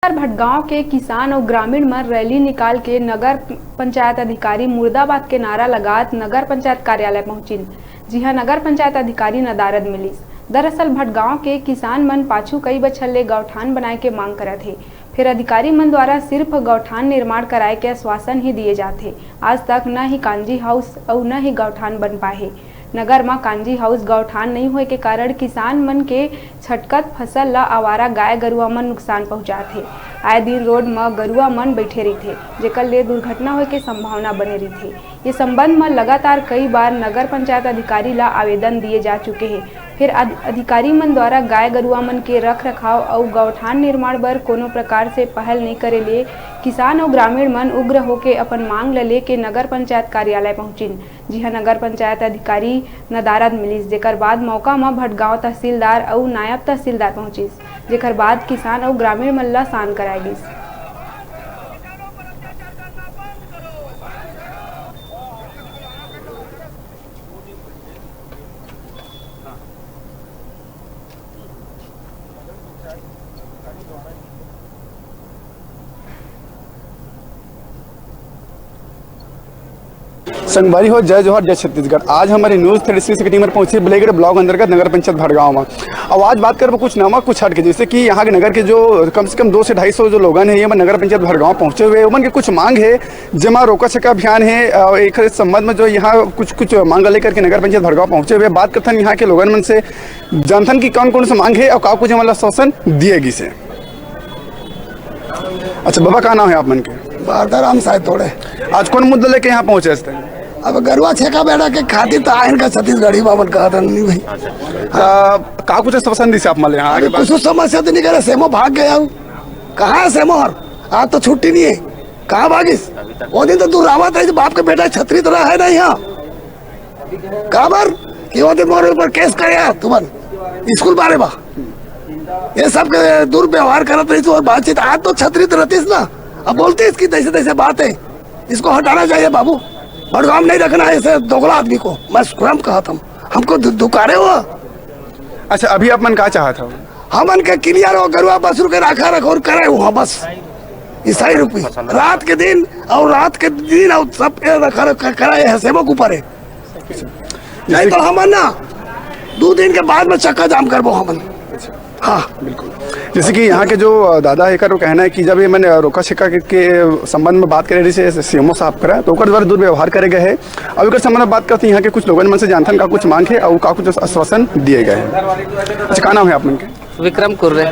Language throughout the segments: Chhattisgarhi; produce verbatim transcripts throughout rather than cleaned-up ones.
भटगांव के किसान अउ ग्रामीण मन रैली निकाल के नगर पंचायत अधिकारी मुर्दाबाद के नारा लगात नगर पंचायत कार्यालय पहुंचिन, जिहां नगर पंचायत अधिकारी नदारद मिलिस। दरअसल भटगांव के किसान मन पाछू कई बछर ले गौठान बनाए के मांग करत हे, फेर अधिकारी मन द्वारा सिर्फ गौठान निर्माण कराए के आश्वासन ही दिए जात हे। आज तक न ही कांजी हाउस अउ न ही गौठान बन पाए हे। नगर म कांजी हाउस गौठान नइ होए के कारण किसान मन के छटकत फसल ल आवारा गाय गरुवा मन नुकसान पहुंचात हे। आए दिन रोड म गरुवा मन बइठे रहिथे, जेकर ले दुर्घटना होए के संभावना बने रहिथे। ये संबंध म लगातार कई बार नगर पंचायत अधिकारी ल आवेदन दिए जा चुके हे, फेर अध-, अधिकारी मन द्वारा गाय गरुवा मन के रख रखाव अउ गौठान निर्माण बर कोनो प्रकार से पहल नइ करे ले किसान अउ ग्रामीण मन उग्र होके अपन मांग ल लेके नगर पंचायत कार्यालय पहुंचिन। जिहां नगर पंचायत अधिकारी नदारद मिलिस, जेकर बाद मौका म भटगांव तहसीलदार अउ नायब तहसीलदार पहुंचिस, जेकर बाद किसान अउ ग्रामीण मन ल शांत कराय गिस। संगवारी हो, जय जोहार, जय छत्तीसगढ़। आज हमर न्यूज़ थ्री सिक्सटी की टीम हर पहुंची बिलाईगढ़ ब्लॉक अंतर्गत नगर पंचायत भटगांव में। अब आज बात करबो कुछ नवा, कुछ हट के, जैसे कि यहाँ के नगर के जो कम से कम दो से ढाई सौ जो लोगन हे, ये मन नगर पंचायत भटगांव पहुंचे हुए, उमन के कुछ मांग हे, जेमा रोका छेका अभियान हे। अ, एक संबंध में जो यहाँ कुछ, कुछ मांग लेकर के नगर पंचायत भटगांव पहुंचे हुए, बात करथन यहाँ के लोगन मन से, जानथन कि कौन कौन से मांग हे और का कुछ हमन ला आश्वासन दिए गिस हे। अच्छा बाबा, का नाम है आप मन के? बारदाराम साहब थोड़े। आज कौन मुद्दा लेके यहाँ पहुंचे हस? अब गरुआ छेका बेड़ा के खातिर तो आयन का छत्तीसगढ़ी बाबन कहा था नहीं भाई। अच्छा। का, का कुछ आश्वासन दिस आप मन ला यहाँ अरे आके? कुछ समस्या तो नहीं करे, सेमो भाग गया हूँ। कहाँ है सेमो हर? आज तो छुट्टी नहीं है। कहाँ भागिस? वो दिन तो तू रावत है, बाप के बेटा छतरी तो रहा है ना यहाँ। काबर कि वो दिन मोर ऊपर केस करे यार तुमन स्कूल बारे बा। ये सब के दुर्व्यवहार करत रहिस और बातचीत। आज तो छतरी तो रहतीस ना, अब बोलतीस कि तैसे तैसे बात है, इसको हटाना चाहिए बाबू। भड़गाम नहीं रखना है ऐसे दोगला आदमी को, मैं स्वयं कहा था। हमको धु-, धुकारे हो। अच्छा, अभी आप मन का चाहत हो? हमन के क्लियर हो, गरुआ बसरू के राखा रखो और करे हुआ बस। ईसाई रूपी रात के दिन और रात के दिन और सब के रखा रखा कराए है, सेवक ऊपर है। नहीं तो हमन ना दो दिन के बाद में चक्का जाम करबो हमन। हाँ। बिल्कुल। जैसे कि यहाँ के जो, अ, दादा है, एकर कहना है कि जब ये मन, अ, रोका छेका के, के संबंध में बात करे रहिस हे सीएमओ साहब करा, तो ओकर द्वारा दुर्व्यवहार करे गए है। अब एकर संबंध में बात करते हैं, यहाँ के कुछ लोगन मन से जानथन का कुछ मांग है और का कुछ आश्वासन दिए गए हैं। अच्छा, का नाम है आप मन के? विक्रम कुर्रे।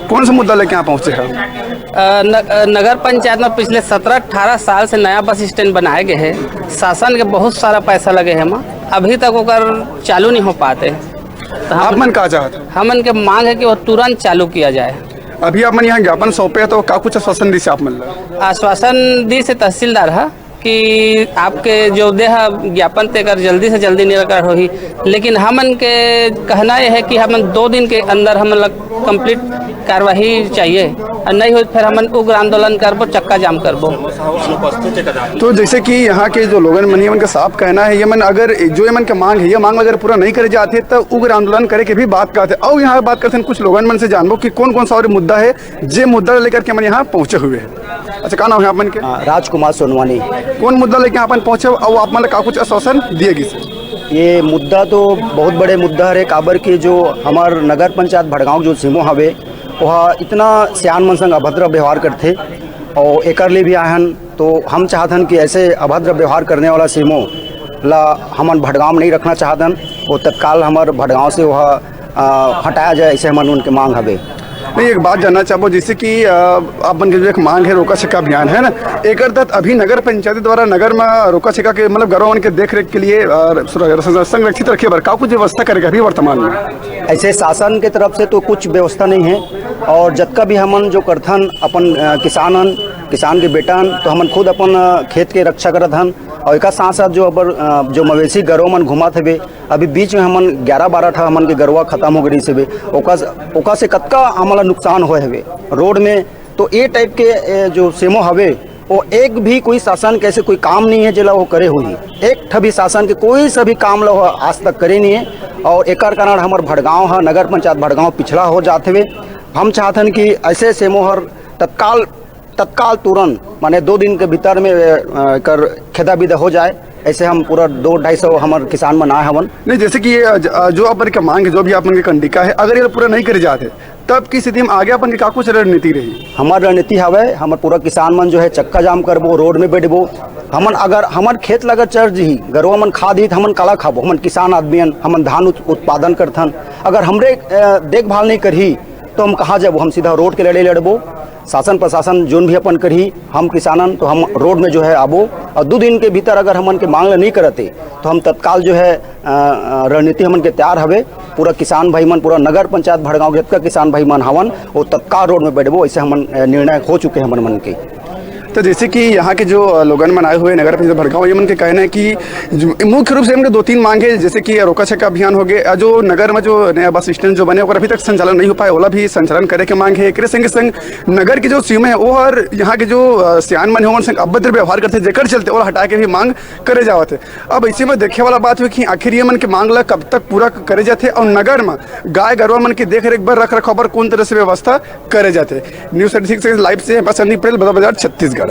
कौन सा मुद्दा लेके यहाँ पहुँचे हैं? अ, न-, अ, नगर पंचायत में पिछले सत्रह अठारह साल से नया बस स्टैंड बनाए गए है। शासन के बहुत सारा पैसा लगे है एमा, अभी तक ओकर चालू नहीं हो पाते। तो हम आप मन का चाहत हो? हमन के मांग है कि वो तुरंत चालू किया जाए। अभी आप मन यहाँ ज्ञापन सौंपे हैं, तो का कुछ आश्वासन दिस हे आप मन ला? आश्वासन दिस हे तहसीलदार ह कि आपके जो दे ह ज्ञापन, तेकर जल्दी से जल्दी निराकरण होही, लेकिन हमन के कहना ये है कि हमन दो दिन के अंदर हमन ला कंप्लीट कार्यवाही चाहिए, और नहीं होई तो फिर हमन उग्र आंदोलन करबो, चक्का जाम करबो। तो जैसे कि यहाँ के जो लोगन मन, ये मन का साफ कहना है, ये मन अगर जो ये मन के मांग है, ये मांग अगर पूरा नहीं करे जाते, तो उग्र आंदोलन करे के भी बात करते। और यहाँ बात करते हैं कुछ लोगन मन से, जानबो कि कौन कौन सा और मुद्दा है, जे मुद्दा लेकर के मन यहाँ पहुँचे हुए हैं। अच्छा, का नाम है आप मन के? हाँ, राजकुमार सोनवानी। कौन मुद्दा लेके यहाँ अपन पहुँचे हो और आप मन ला का कुछ आश्वासन दिए गिस हे? ये मुद्दा तो बहुत बड़े मुद्दा हरे, काबर के जो हमार नगर पंचायत भड़गांव जो सीमो हवे, वह इतना सियान मन संग अभद्र व्यवहार करथे और एकर ले भी आहन। तो हम चाहत हन कि ऐसे अभद्र व्यवहार करने वाला सीमो ला हमन भड़गांव में नहीं रखना चाहत हन। वो तत्काल हमर भड़गांव से वह, अ, हटाया जाए, ऐसे हमन उनके मांग हवे। नहीं, एक बात जानना चाहबो, जैसे कि, अ, आप मन के जो एक मांग है रोका छेका अभियान है ना, एकर तहत अभी नगर पंचायत द्वारा नगर में रोका छेका के मतलब गरवा मन के देख रेख के लिए, अ, सुर-, संरक्षित रखे बर का कुछ व्यवस्था करेगा अभी वर्तमान में? ऐसे शासन के तरफ से तो कुछ व्यवस्था नहीं है और जतका भी हमन जो करथन अपन, अ, किसान हन, किसान के बेटा हन, तो हमन खुद अपन, अ, खेत के रक्षा करत हन और एकर साथ साथ जो अबर, अ, जो मवेशी गरवा मन घुमत हवे, अभी बीच में हमन ग्यारह बारह ठा हमन के गरवा खत्म हो गए रहिस हवे, ओकर, ओकर से कतका हमन ला नुकसान होए हवे रोड में। तो ये टाइप के, ए, जो सेमो हवे, वो एक भी कोई शासन के ऐसे कोई काम नहीं है जेला वो करे होही। एक ठा भी शासन के कोई सा भी काम ला वो आज तक करे नहीं है और एकर कारण हमर भड़गांव ह, नगर पंचायत भड़गांव पिछड़ा हो जात हवे। हम चाहत हन कि ऐसे सेमो हर तत्काल, तत्काल तुरंत, माने दो दिन के भीतर में, अ, एकर खेदा बिदा हो जाए, ऐसे हम पूरा दो ढाई सौ हमर किसान मन आए हवन। नहीं, जैसे कि ये, अ, ज-, अ, जो अपन के मांग है, जो भी अपन के कंडिका है, अगर ये पूरा नहीं करे जाते, तब की स्थिति में आगे अपन के का कुछ रणनीति रही? हमर रणनीति हवय, हमर पूरा किसान मन जो है चक्का जाम करबो, रोड में बैठबो। हमन अगर हमर खेत ला अगर चर जही, गरवा मन खा दिही, त हमन काला खाबो? हमन किसान आदमी हन, हमन धान उत-, उत्पादन करथन। अगर हमरे, अ, देखभाल नहीं करही, तो हम कहाँ जाबो? हम सीधा रोड के लड़े लड़बो, शासन प्रशासन जोन भी अपन करही, हम किसानन तो हम रोड में जो है आबो। और दो दिन के भीतर अगर हमन के मांग ला नहीं करते, तो हम तत्काल जो है, अ, अ, रणनीति हमन के तैयार हवे। पूरा किसान भाई मन, पूरा नगर पंचायत भड़गांव के जतका किसान भाई मन हवन, वो तत्काल रोड में बैठबो, ऐसे हमन, अ, निर्णय हो चुके हैं हमन मन के। तो जैसे कि यहाँ के जो, अ, लोगन मन आए हुए नगर पंचायत भड़गांव, ये मन के कहना है कि जो मुख्य रूप से इनके दो तीन मांग है, जैसे कि रोका छक्का अभियान हो गए, अ, जो नगर में जो नया बस स्टैंड जो बने, ओकर अभी तक संचालन नहीं हो पाए, ओला भी संचालन करे के मांग है। एकरे संगे संग नगर की जो सीमा है, वो हर यहाँ के जो, अ, सियान मन है, ओमन संग अभद्र व्यवहार करते, जेकर चलते ओला हटाए के भी मांग करे जावत है। अब ऐसे में देखे वाला बात हुई कि आखिर ये मन के मांग ला कब तक पूरा करे जाथे और नगर में गाय गरवा मन के देख रेख बर, रख रखाव बर कौन तरह से व्यवस्था करे जाथे। News thirty six लाइव से मैं संदीप पटेल, बलौदाबाजार, छत्तीसगढ़।